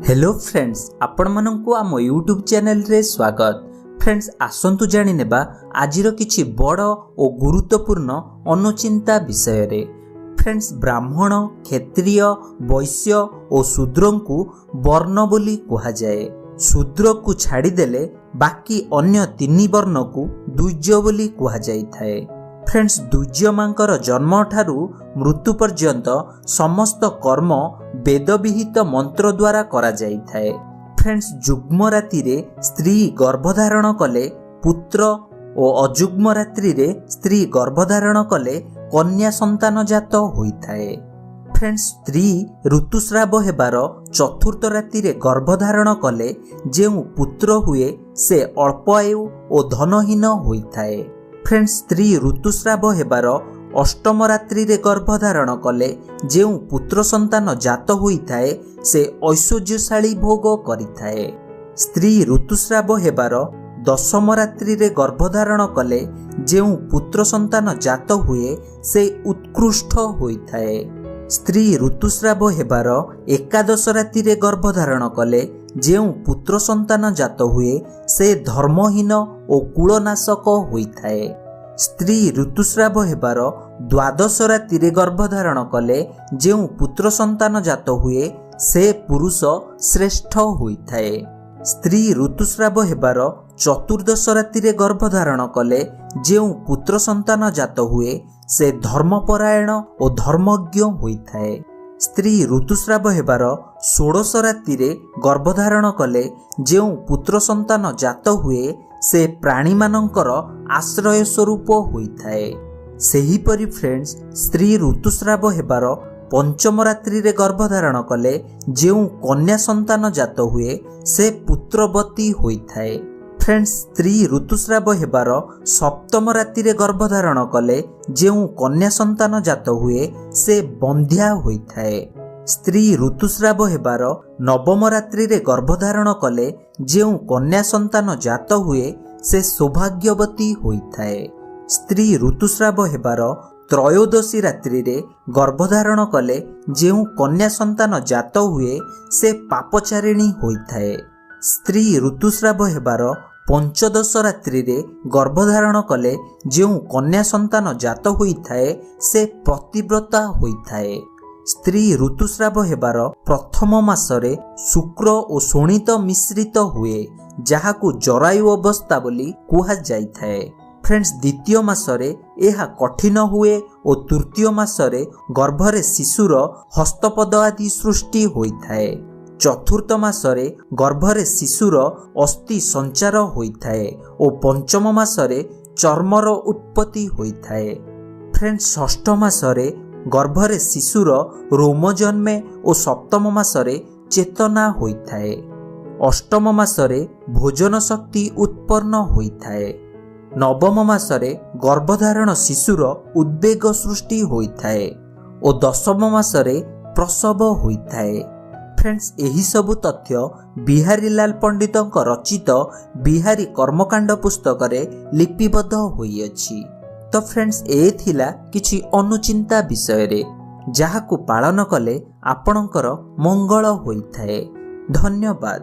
Hello friends, ଆପଣମାନଙ୍କୁ ଆମ YouTube ଚ୍ୟାନେଲରେ ସ୍ୱାଗତ। ଫ୍ରେଣ୍ଡସ୍, ଆସନ୍ତୁ ଜାଣିନେବା ଆଜିର କିଛି ବଡ଼ ଓ ଗୁରୁତ୍ୱପୂର୍ଣ୍ଣ ଅନୁଚିନ୍ତା ବିଷୟରେ। ଫ୍ରେଣ୍ଡସ୍, ବ୍ରାହ୍ମଣ, କ୍ଷତ୍ରିୟ, ବୈଶ୍ୟ ଓ ଶୂଦ୍ରଙ୍କୁ ବର୍ଣ୍ଣ ବୋଲି କୁହାଯାଏ। ଶୂଦ୍ରକୁ ଛାଡ଼ିଦେଲେ ବାକି ଅନ୍ୟ ତିନି ବର୍ଣ୍ଣକୁ ଦ୍ୱିଜ ବୋଲି କୁହାଯାଇଥାଏ। ଫ୍ରେଣ୍ଡସ୍, ଦ୍ୱିଜମାଙ୍କର ଜନ୍ମଠାରୁ ମୃତ୍ୟୁ ପର୍ଯ୍ୟନ୍ତ ସମସ୍ତ କର୍ମ ବେଦବିହିତ ମନ୍ତ୍ର ଦ୍ୱାରା କରାଯାଇଥାଏ। ଫ୍ରେଣ୍ଡସ୍, ଯୁଗ୍ମ ରାତିରେ ସ୍ତ୍ରୀ ଗର୍ଭଧାରଣ କଲେ ପୁତ୍ର ଓ ଅଯୁଗ୍ମ ରାତ୍ରିରେ ସ୍ତ୍ରୀ ଗର୍ଭଧାରଣ କଲେ କନ୍ୟା ସନ୍ତାନ ଜାତ ହୋଇଥାଏ। ଫ୍ରେଣ୍ଡସ୍, ସ୍ତ୍ରୀ ଋତୁସ୍ରାବ ହେବାର ଚତୁର୍ଥ ରାତିରେ ଗର୍ଭଧାରଣ କଲେ ଯେଉଁ ପୁତ୍ର ହୁଏ ସେ ଅଳ୍ପ ଆୟୁ ଓ ଧନହୀନ ହୋଇଥାଏ। ଫ୍ରେଣ୍ଡସ୍, ସ୍ତ୍ରୀ ଋତୁସ୍ରାବ ହେବାର ଅଷ୍ଟମ ରାତ୍ରିରେ ଗର୍ଭଧାରଣ କଲେ ଯେଉଁ ପୁତ୍ର ସନ୍ତାନ ଜାତ ହୋଇଥାଏ ସେ ଐଶ୍ୱର୍ଯ୍ୟଶାଳୀ ଭୋଗ କରିଥାଏ। ସ୍ତ୍ରୀ ଋତୁସ୍ରାବ ହେବାର ଦଶମ ରାତ୍ରିରେ ଗର୍ଭଧାରଣ କଲେ ଯେଉଁ ପୁତ୍ର ସନ୍ତାନ ଜାତ ହୁଏ ସେ ଉତ୍କୃଷ୍ଟ ହୋଇଥାଏ। ସ୍ତ୍ରୀ ଋତୁସ୍ରାବ ହେବାର ଏକାଦଶ ରାତିରେ ଗର୍ଭଧାରଣ କଲେ ଯେଉଁ ପୁତ୍ର ସନ୍ତାନ ଜାତ ହୁଏ ସେ ଧର୍ମହୀନ ଓ କୁଳନାଶକ ହୋଇଥାଏ। ସ୍ତ୍ରୀ ଋତୁସ୍ରାବ ହେବାର ଦ୍ୱାଦଶ ରାତିରେ ଗର୍ଭଧାରଣ କଲେ ଯେଉଁ ପୁତ୍ର ସନ୍ତାନ ଜାତ ହୁଏ ସେ ପୁରୁଷ ଶ୍ରେଷ୍ଠ ହୋଇଥାଏ। ସ୍ତ୍ରୀ ଋତୁସ୍ରାବ ହେବାର ଚତୁର୍ଦ୍ଦଶ ରାତିରେ ଗର୍ଭଧାରଣ କଲେ ଯେଉଁ ପୁତ୍ର ସନ୍ତାନ ଜାତ ହୁଏ ସେ ଧର୍ମପରାୟଣ ଓ ଧର୍ମଜ୍ଞ ହୋଇଥାଏ। ସ୍ତ୍ରୀ ଋତୁସ୍ରାବ ହେବାର ଷୋଡ଼ଶ ରାତିରେ ଗର୍ଭଧାରଣ କଲେ ଯେଉଁ ପୁତ୍ର ସନ୍ତାନ ଜାତ ହୁଏ ସେ ପ୍ରାଣୀମାନଙ୍କର ଆଶ୍ରୟ ସ୍ୱରୂପ ହୋଇଥାଏ। ସେହିପରି ଫ୍ରେଣ୍ଡସ୍, ସ୍ତ୍ରୀ ଋତୁସ୍ରାବ ହେବାର ପଞ୍ଚମ ରାତ୍ରିରେ ଗର୍ଭଧାରଣ କଲେ ଯେଉଁ କନ୍ୟା ସନ୍ତାନ ଜାତ ହୁଏ ସେ ପୁତ୍ରବତୀ ହୋଇଥାଏ। ଫ୍ରେଣ୍ଡସ୍, ସ୍ତ୍ରୀ ଋତୁସ୍ରାବ ହେବାର ସପ୍ତମ ରାତିରେ ଗର୍ଭଧାରଣ କଲେ ଯେଉଁ କନ୍ୟା ସନ୍ତାନ ଜାତ ହୁଏ ସେ ବନ୍ଧ୍ୟା ହୋଇଥାଏ। ସ୍ତ୍ରୀ ଋତୁସ୍ରାବ ହେବାର ନବମ ରାତ୍ରିରେ ଗର୍ଭଧାରଣ କଲେ ଯେଉଁ କନ୍ୟା ସନ୍ତାନ ଜାତ ହୁଏ ସେ ସୌଭାଗ୍ୟବତୀ ହୋଇଥାଏ। ସ୍ତ୍ରୀ ଋତୁସ୍ରାବ ହେବାର ତ୍ରୟୋଦଶୀ ରାତ୍ରିରେ ଗର୍ଭଧାରଣ କଲେ ଯେଉଁ କନ୍ୟା ସନ୍ତାନ ଜାତ ହୁଏ ସେ ପାପଚାରିଣୀ ହୋଇଥାଏ। ସ୍ତ୍ରୀ ଋତୁସ୍ରାବ ହେବାର ପଞ୍ଚଦଶ ରାତ୍ରିରେ ଗର୍ଭଧାରଣ କଲେ ଯେଉଁ କନ୍ୟା ସନ୍ତାନ ଜାତ ହୋଇଥାଏ ସେ ପ୍ରତିବ୍ରତା ହୋଇଥାଏ। ସ୍ତ୍ରୀ ଋତୁସ୍ରାବ ହେବାର ପ୍ରଥମ ମାସରେ ଶୁକ୍ର ଓ ଶୋଣିତ ମିଶ୍ରିତ ହୁଏ, ଯାହାକୁ ଜରାୟୁ ଅବସ୍ଥା ବୋଲି କୁହାଯାଇଥାଏ। ଫ୍ରେଣ୍ଡସ୍, ଦ୍ୱିତୀୟ ମାସରେ ଏହା କଠିନ ହୁଏ ଓ ତୃତୀୟ ମାସରେ ଗର୍ଭରେ ଶିଶୁର ହସ୍ତପଦ ଆଦି ସୃଷ୍ଟି ହୋଇଥାଏ। ଚତୁର୍ଥ ମାସରେ ଗର୍ଭରେ ଶିଶୁର ଅସ୍ଥି ସଞ୍ଚାର ହୋଇଥାଏ ଓ ପଞ୍ଚମ ମାସରେ ଚର୍ମର ଉତ୍ପତ୍ତି ହୋଇଥାଏ। ଫ୍ରେଣ୍ଡସ୍, ଷଷ୍ଠ ମାସରେ ଗର୍ଭରେ ଶିଶୁର ରୋମ ଜନ୍ମେ ଓ ସପ୍ତମ ମାସରେ ଚେତନା ହୋଇଥାଏ। ଅଷ୍ଟମ ମାସରେ ଭୋଜନ ଶକ୍ତି ଉତ୍ପନ୍ନ ହୋଇଥାଏ। ନବମ ମାସରେ ଗର୍ଭଧାରଣ ଶିଶୁର ଉଦ୍ବେଗ ସୃଷ୍ଟି ହୋଇଥାଏ ଓ ଦଶମ ମାସରେ ପ୍ରସବ ହୋଇଥାଏ। ଫ୍ରେଣ୍ଡସ୍, ଏହିସବୁ ତଥ୍ୟ ବିହାରୀଲାଲ ପଣ୍ଡିତଙ୍କ ରଚିତ ବିହାରୀ କର୍ମକାଣ୍ଡ ପୁସ୍ତକରେ ଲିପିବଦ୍ଧ ହୋଇଅଛି। ତ ଫ୍ରେଣ୍ଡସ୍, ଏ ଥିଲା କିଛି ଅନୁଚିନ୍ତା ବିଷୟରେ ଯାହାକୁ ପାଳନ କଲେ ଆପଣଙ୍କର ମଙ୍ଗଳ ହୋଇଥାଏ। ଧନ୍ୟବାଦ।